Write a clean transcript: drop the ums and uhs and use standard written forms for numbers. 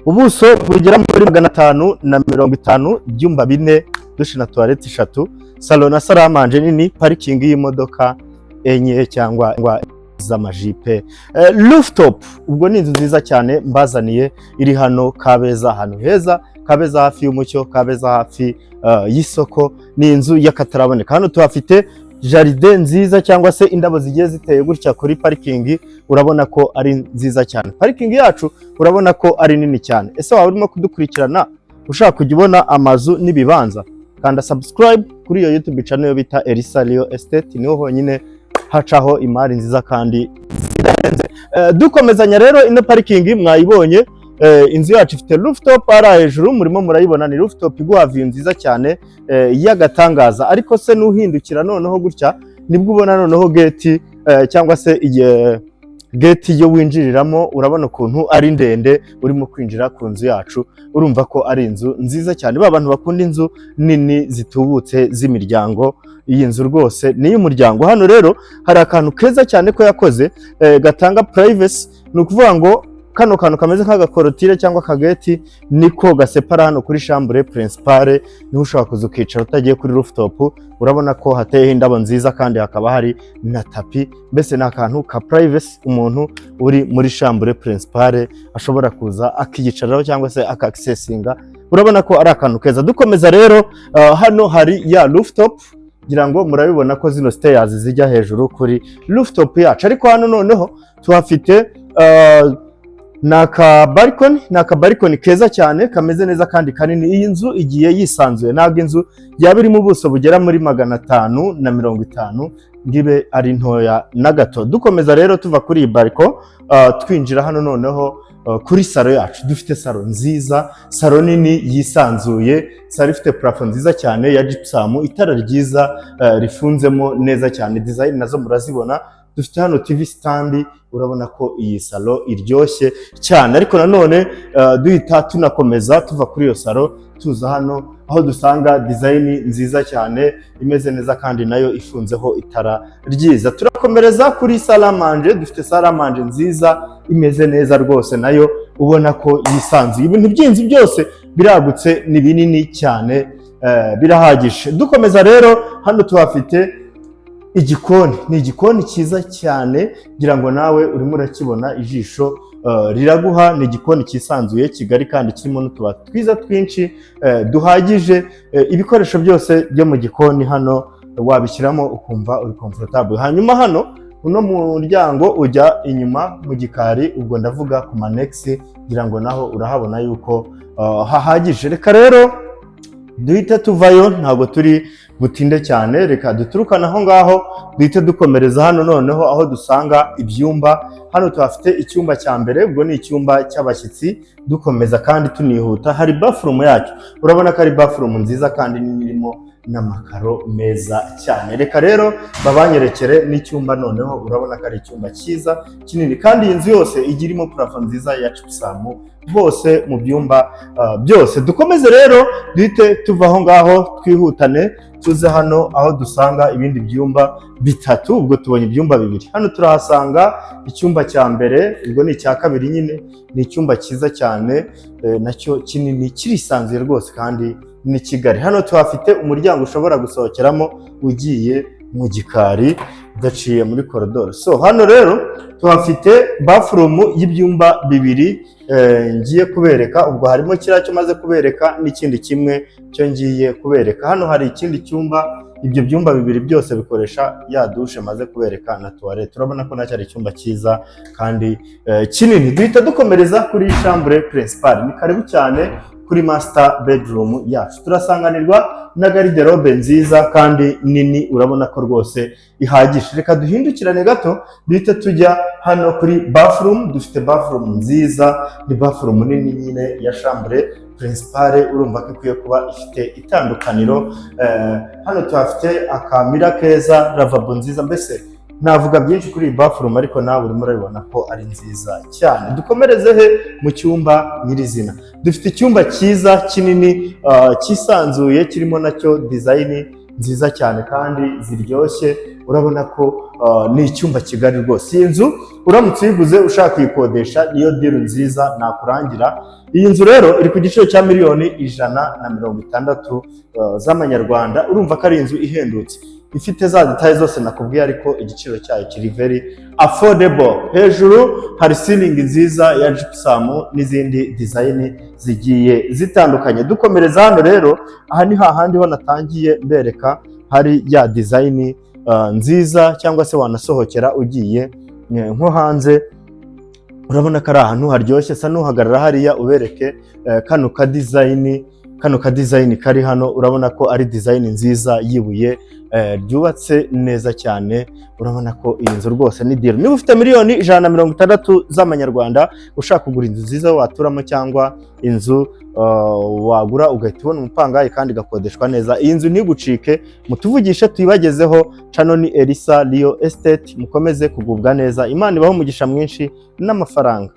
Ubuso bugera muri 550, ibyumba bine, douche na toilette eshatu, salon na salle à manger nini, parikingi y'imodoka enye cyangwa z'amajipe, rooftop. Ubwo ni inzu nziza cyane mbazaniye iri hano Kabeza, ahantu heza Kabeza, hafi y'umucyo Kabeza, hafi y'isoko. Ni inzu y'akataraboneka. Hano tuhafite jardin nziza cyangwa se indabo zigiye ziteye gutya kuri parikingi. Urabona ko ari nziza cyane. Parikingi yacu urabona ko ari nini cyane. Ese waba urimo kudukurikirana ushaka kujya ubona amazu n'ibibanza? Kanda subscribe kuri iyo YouTube channel bita Elisa Real Estate, niho honyine hacaho imari nziza kandi zidahenze. Dukomezanya rero, ino parikingi mwayibonye. Inzu yacu ifite rooftop ari hejuru, murimo murayibona. Ni rooftop iguha view nziza cyane y'agatangaza. Ariko se nuhindukira noneho gutya, nibwo ubona noneho gate cyangwa se igihe gate yo winjiriramo. Urabona ukuntu ari ndende. Urimo kwinjira ku nzu yacu, urumva ko ari inzu nziza cyane. Ba bantu bakunda inzu nini zitubutse z'imiryango, iyi nzu rwose ni iy'umuryango. Hano rero hari akantu keza cyane ko yakoze gatanga privacy. Ni ukuvuga ngo kano kantu kameze nk'agakorotire cyangwa akageti niko gasepara hano kuri chambre principale, niho ushobora kuza ukicara utagiye kuri rooftop. Urabona ko hateyeho indabo nziza kandi hakaba hari na tapis. Mbese ni akantu ka privacy umuntu uri muri chambre principale ashobora kuza akiyicaraho cyangwa se akakisesinga. Urabona ko ari akantu keza. Dukomeza rero, hano hari ya rooftop. Ngira ngo murabibona ko zino stairs zijya hejuru kuri rooftop yacu. Ariko hano noneho tuhafite ni aka balcony, ni aka balcony keza cyane, kameze neza kandi kanini. Iyi nzu igiye yisanzuye. Ntabwo inzu yaba irimo ubuso bugera muri 550 ngo ibe ari ntoya na gato. Dukomeza rero, tuva kuri iyi balcon, twinjira hano noneho kuri salon yacu. Dufite salon nziza, salon nini yisanzuye, salon ifite plafond nziza cyane ya gypsum, itara ryiza rifunzemo neza cyane, design nazo murazibona. Dufite hano TV stand. Urabona ko iyi salon iryoshye cyane. Ariko nanone duhita tunakomeza, tuva kuri iyo salon tuza hano aho dusanga design nziza cyane, imeze neza kandi nayo ifunzeho itara ryiza. Turakomereza kuri salle à manger. Dufite salle à manger nziza, imeze neza rwose, nayo ubona ko yisanzuye. Ibintu by'inzu byose biragutse, ni binini cyane, birahagije. Dukomeza rero, hano tuhafite igikoni. Ni igikoni cyiza cyane, ngira ngo nawe urimo urakibona, ijisho riraguha. Ni igikoni cyisanzuye, kigari kandi kirimo n'utubati twiza twinshi duhagije. Ibikoresho byose byo mu gikoni hano wabishyiramo ukumva uri comfortable. Hanyuma hano uno muryango ujya inyuma mu gikari, ubwo ndavuga ku ma annexe. Ngira ngo naho urahabona yuko hahagije. Reka rero duhite tuvayo, ntabwo turi butinde cyane. Reka duturukane aho ngaho, duhite dukomereza hano noneho aho dusanga ibyumba. Hano tuhafite icyumba cya mbere, ubwo ni icyumba cy'abashyitsi. Dukomeza kandi tunihuta, hari bathroom yacu. Urabona ko ari bathroom nziza kandi nini, irimo n'amakaro meza cyane. Reka rero babanyerekere n'icyumba noneho. Urabona ko ari icyumba cyiza kinini, kandi iyi nzu yose igira irimo plafond nziza ya gypsum hose mu byumba byose. Dukomeze rero, duhite tuva aho ngaho, twihutane, tuze hano aho dusanga ibindi byumba bitatu. Ubwo tubonye ibyumba bibiri. Hano turahasanga icyumba cya mbere, ubwo ni icya kabiri nyine. Ni icyumba cyiza cyane, nacyo kinini, kirisanzuye rwose kandi ni kigari. Hano tuhafite umuryango ushobora gusohokeramo ugiye mu gikari, udaciye muri koridoro. So hano rero tuhafite bathroom y'ibyumba bibiri ngiye kubereka. Ubwo harimo kiriya cyo maze kubereka n'ikindi kimwe cyo ngiye kubereka. Hano hari ikindi cyumba. Ibyo byumba bibiri byose bikoresha ya douche maze kubereka na toilette. Urabona ko nacyo ari icyumba cyiza kandi kinini. Duhita dukomereza kuri chambre principale. Ni karibu cyane kuri master bedroom yacu. Turasanganirwa na garde-robe nziza kandi nini, urabona ko rwose ihagije. Reka duhindukirane gato, duhite tujya hano kuri bathroom. Dufite bathroom nziza, ni bathroom nini nyine ya chambre principale, urumva ko ikwiye kuba ifite itandukaniro. Hano tuhafite akamira keza, lavabo nziza. Mbese navuga byinshi kuri iyi bathroom, ariko nawe urimo urabibona ko ari nziza cyane. Dukomereze he? Mu cyumba nyirizina. Dufite icyumba cyiza kinini, cyisanzuye, kirimo nacyo design nziza cyane. nziza cyane kandi ziryoshye. Urabona ko ni icyumba kigari rwose. Iyi nzu uramutse uyiguze ushaka kuyikodesha, niyo deal nziza nakurangira. Iyi nzu rero iri ku giciro cya miliyoni 160 z'amanyarwanda. Urumva ko ari inzu ihendutse, ifite za détails zose nakubwiye, ariko igiciro cyayo kiri very affordable. Hejuru hari ceiling nziza ya gypsum n'izindi design zigiye zitandukanye. Dukomereza hano rero, aha ni hahandi ho natangiye mbereka hari ya design nziza, cyangwa se wanasohokera ugiye nko hanze. Urabona ko ari ahantu haryoshye. Sa n'uhagarara hariya ubereke kano ka design kari hano. Urabona ko ari design nziza y'ibuye ryubatse neza cyane. Urabona ko iyi nzu rwose ni deal. Niba ufite miliyoni 160 z'amanyarwanda, ushaka kugura inzu nziza waturamo, cyangwa inzu wagura ugahita ubona umupangayi kandi igakodeshwa neza, iyi nzu ntigucike. Mutuvugishe tuyibagezeho. Cano ni Elisa Real Estate. Mukomeze kugubwa neza. Imana ibaho umugisha mwinshi n'amafaranga.